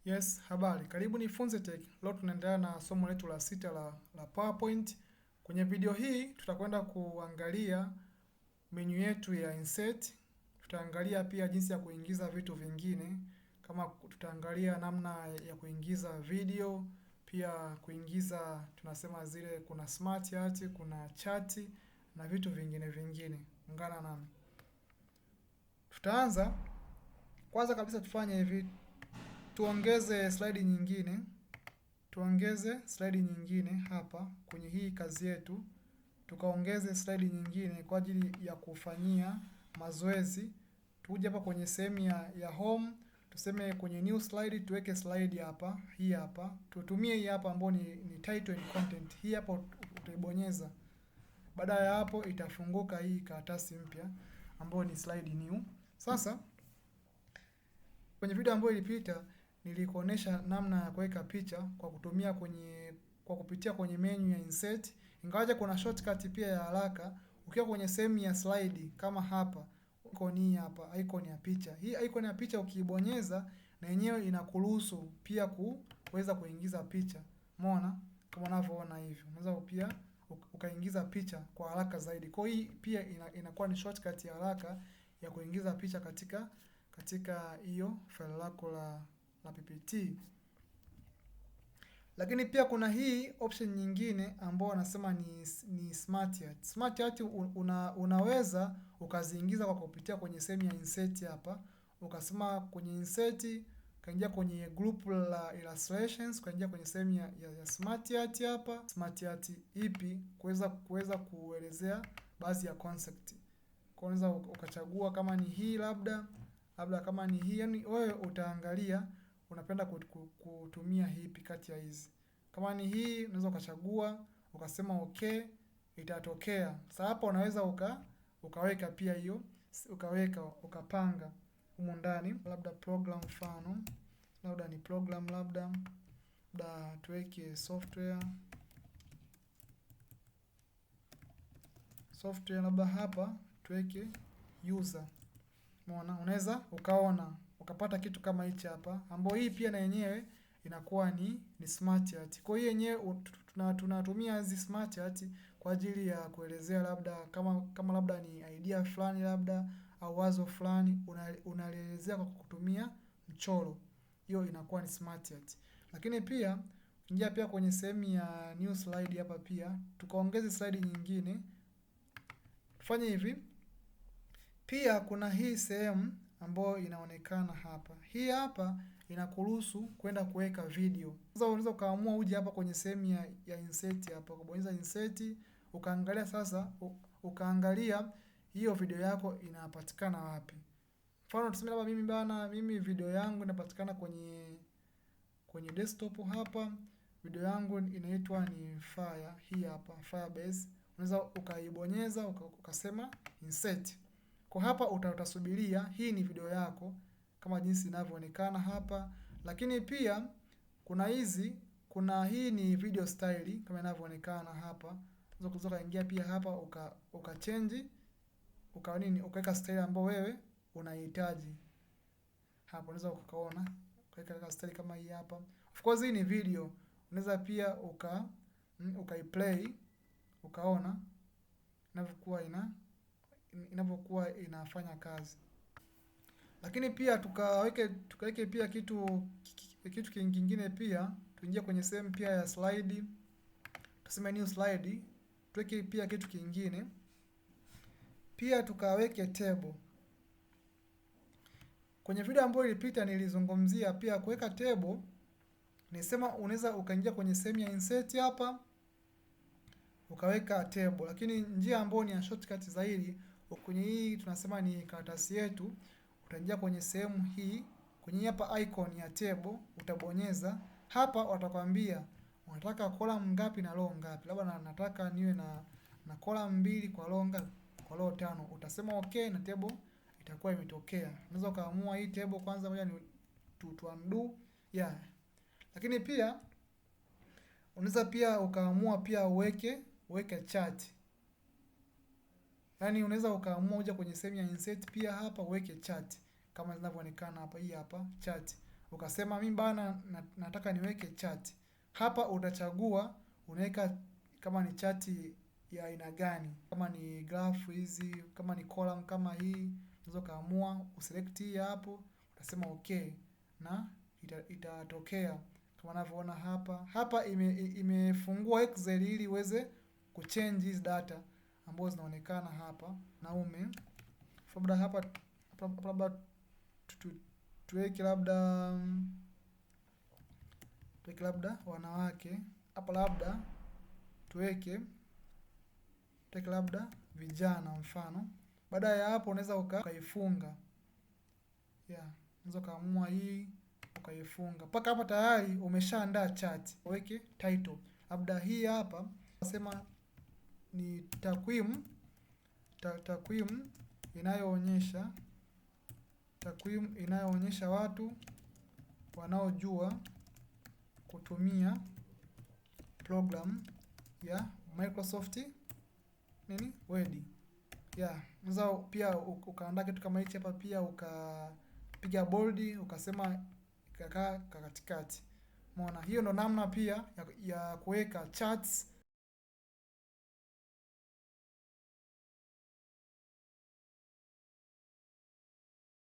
Yes, habari. Karibu Nifunze Tech. Leo tunaendelea na somo letu la sita la PowerPoint. Kwenye video hii tutakwenda kuangalia menu yetu ya insert. Tutaangalia pia jinsi ya kuingiza vitu vingine, kama tutaangalia namna ya kuingiza video, pia kuingiza tunasema zile kuna smart art, kuna chart na vitu vingine vingine. Ungana nami. Tutaanza kwanza kabisa tufanye hivi, tuongeze slide nyingine. Tuongeze slide nyingine hapa kwenye hii kazi yetu. Tukaongeze slide nyingine kwa ajili ya kufanyia mazoezi. Tuje hapa kwenye sehemu ya home, tuseme kwenye new slide tuweke slide hapa, hii hapa. Tutumie hii hapa ambayo ni title and content. Hii hapa utaibonyeza. Baada ya hapo itafunguka hii karatasi mpya ambayo ni slide new. Sasa kwenye video ambayo ilipita nilikuonesha namna ya kuweka picha kwa kutumia kwenye, kwa kupitia kwenye menu ya insert. Ingawaje kuna shortcut pia ya haraka, ukiwa kwenye sehemu ya slide kama hapa, icon hii hapa, icon ya picha. Hii icon ya picha ukiibonyeza na yenyewe inakuruhusu pia kuweza kuingiza picha. Umeona? Kama unavyoona hivi. Unaweza pia ukaingiza picha kwa haraka zaidi. Kwa hiyo hii pia inakuwa ni shortcut ya haraka ya kuingiza picha katika hiyo file lako la PPT. Lakini pia kuna hii option nyingine ambayo wanasema ni smart art. Smart art unaweza ukaziingiza kwa kupitia kwenye sehemu ya insert hapa. Ukasema kwenye insert, ukaingia kwenye group la illustrations, ukaingia kwenye sehemu ya smart art hapa. Smart art ipi kuweza kuelezea baadhi ya concept. Kwa unaweza ukachagua kama ni hii labda kama ni hii, yani wewe utaangalia unapenda kutumia ipi kati ya hizi. Kama ni hii unaweza ukachagua ukasema okay, itatokea. Sasa hapa unaweza ukaweka pia hiyo, ukaweka ukapanga humu ndani labda program, mfano labda ni program, labda tuweke software labda hapa tuweke user. Umeona, unaweza ukaona ukapata kitu kama hichi hapa, ambapo hii pia na yenyewe inakuwa ni smart art. Kwa hiyo yenyewe tunatumia hizi smart art kwa ajili ya kuelezea labda kama labda ni idea fulani labda au wazo fulani unalielezea kwa kutumia mchoro. Hiyo inakuwa ni smart art. Lakini pia ingia pia kwenye sehemu ya new slide hapa pia tukaongeze slide nyingine. Tufanye hivi. Pia kuna hii sehemu ambayo inaonekana hapa. Hii hapa inakuruhusu kwenda kuweka video. Sasa unaweza ukaamua uje hapa kwenye sehemu ya insert hapa, ukabonyeza insert, ukaangalia sasa, ukaangalia hiyo video yako inapatikana wapi. Mfano tuseme labda mimi bana, mimi video yangu inapatikana kwenye desktop hapa. Video yangu inaitwa ni Fire, hii hapa Firebase. Unaweza ukaibonyeza ukasema insert. Kwa hapa utasubiria, hii ni video yako kama jinsi inavyoonekana hapa. Lakini pia kuna hizi, kuna hii ni video style kama inavyoonekana hapa. Unaweza ukaingia pia hapa uka change, uka nini, ukaweka style ambayo wewe unahitaji. Hapo unaweza ukaona ukaweka style kama hii hapa. Of course hii ni video. Unaweza pia ukaiplay ukaona inavyokuwa inafanya kazi. Lakini pia tukaweke pia kitu kingine pia, tuingie kwenye sehemu pia ya slide, tuseme new slide, tuweke pia kitu kingine. Pia tukaweke table. Kwenye video ambayo ilipita nilizungumzia pia kuweka table. Nisema unaweza ukaingia kwenye sehemu ya insert hapa ukaweka table, lakini njia ambayo ni ya shortcut zaidi kwenye hii tunasema ni karatasi yetu, utaingia kwenye sehemu hii, kwenye hapa icon ya table utabonyeza hapa, watakwambia unataka column ngapi na row ngapi. Labda nataka niwe na column 2 kwa row ngapi? Kwa row 5. Utasema okay na table itakuwa imetokea. Unaweza ukaamua hii table kwanza moja ni tu undo. Yeah. Lakini pia unaweza pia ukaamua pia uweke chart. Yaani unaweza ukaamua uje kwenye sehemu ya insert pia hapa uweke chart kama zinavyoonekana hapa, hii hapa chart. ukasema mimi bana nataka niweke chart. Hapa utachagua unaweka kama ni chati ya aina gani, kama ni graph hizi, kama ni column kama hii, unaweza kaamua uselect hii hapo, utasema okay na itatokea kama unavyoona hapa. Hapa imefungua Excel ili iweze kuchange hizi data ambazo zinaonekana hapa. Naume labda hapa labda tuweke labda tuweke labda wanawake hapa, labda tuweke labda vijana mfano. Baada ya hapo unaweza ukaifunga. Yeah, unaweza ukaamua hii ukaifunga. Mpaka hapa tayari umeshaandaa chart. Uweke title. Labda hii hapa nasema ni takwimu inayoonyesha takwimu inayoonyesha watu wanaojua kutumia program ya Microsoft nini Word. Yeah, unaweza pia ukaandaa kitu kama hichi hapa pia ukapiga bold ukasema ikakaa katikati. Umeona, hiyo ndo namna pia ya kuweka charts